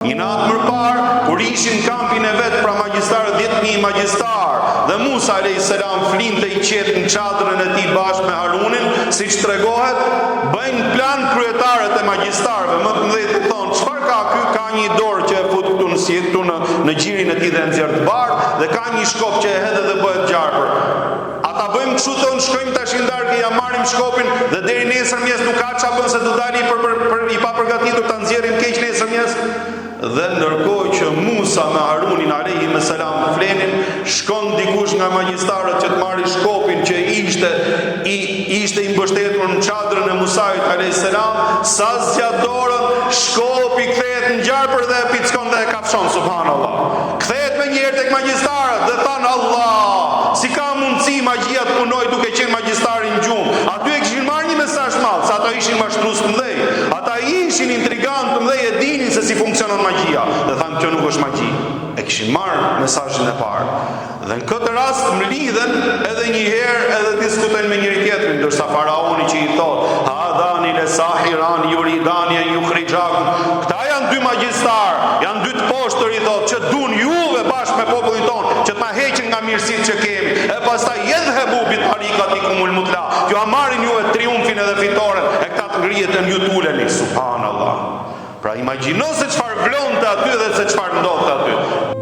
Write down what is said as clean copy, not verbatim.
Një natë më parë, kur ishin në kampin e vet, pra magjistarët 10.000 magjistarë, dhe Musa alayhis salam flinte i qetë në çadrën e tij bashkë me Harunin, siç tregohet, bëjnë plan kryetarët e magjistarëve, më të mëdhenjtë thonë, çfarë ka ky? Ka një dorë që e fut këtu në si këtu në në gjirin e tij dhe e nxjerr të bardhë dhe ka një shkop që e hedh dhe bëhet gjarpër. A ta bëjmë kështu thonë shkojmë tash në darkë ja marrim shkopin dhe deri nesër mëngjes nuk ka ça bën se do dali për, për, për i papërgatitur ta nxjerrim keq nesër mëngjes. Dhe ndërkohë që Musa me Harunin alayhi selam flenin, shkon dikush nga magjistarët që të marrë shkopin që ishte i ishte i mbështetur në çadrën e Musait alayhi selam, sa zgjat dorën, shkopi kthehet në gjarpër dhe e pickon dhe e kafshon subhanallahu. Kthehet menjëherë tek magjistarët dhe thanë Allah, si ka mundësi magjia të punojë duke qenë magjistari në gjumë? Aty e kishin marrë një mesazh të madh, se ata ishin mashtrues të mëdhenj. Ata ishin intrigantë të mëdhenj e dinin se si funksionon magjia. Dhe thanë kjo nuk është magji. E kishin marrë mesazhin e parë. Dhe në këtë rast mblidhen edhe një herë edhe diskutojnë me njëri tjetrin, ndërsa faraoni që i thotë, "Hadhani le sahirani yuridani an yukhrijakum." Këta janë dy magjistarë, janë dy të poshtër i thotë, që dun juve bashkë me popullin tonë, që të na heqin nga mirësitë që kemi. E pastaj yadhhabu bi tariqatikumul mutla. T'jua marrin juve triumfin edhe fitoren, e këta të ngrihen ju të uleni. Subhanallah. Pra imagjino se çfarë vlonte aty dhe se çfarë ndodhte aty.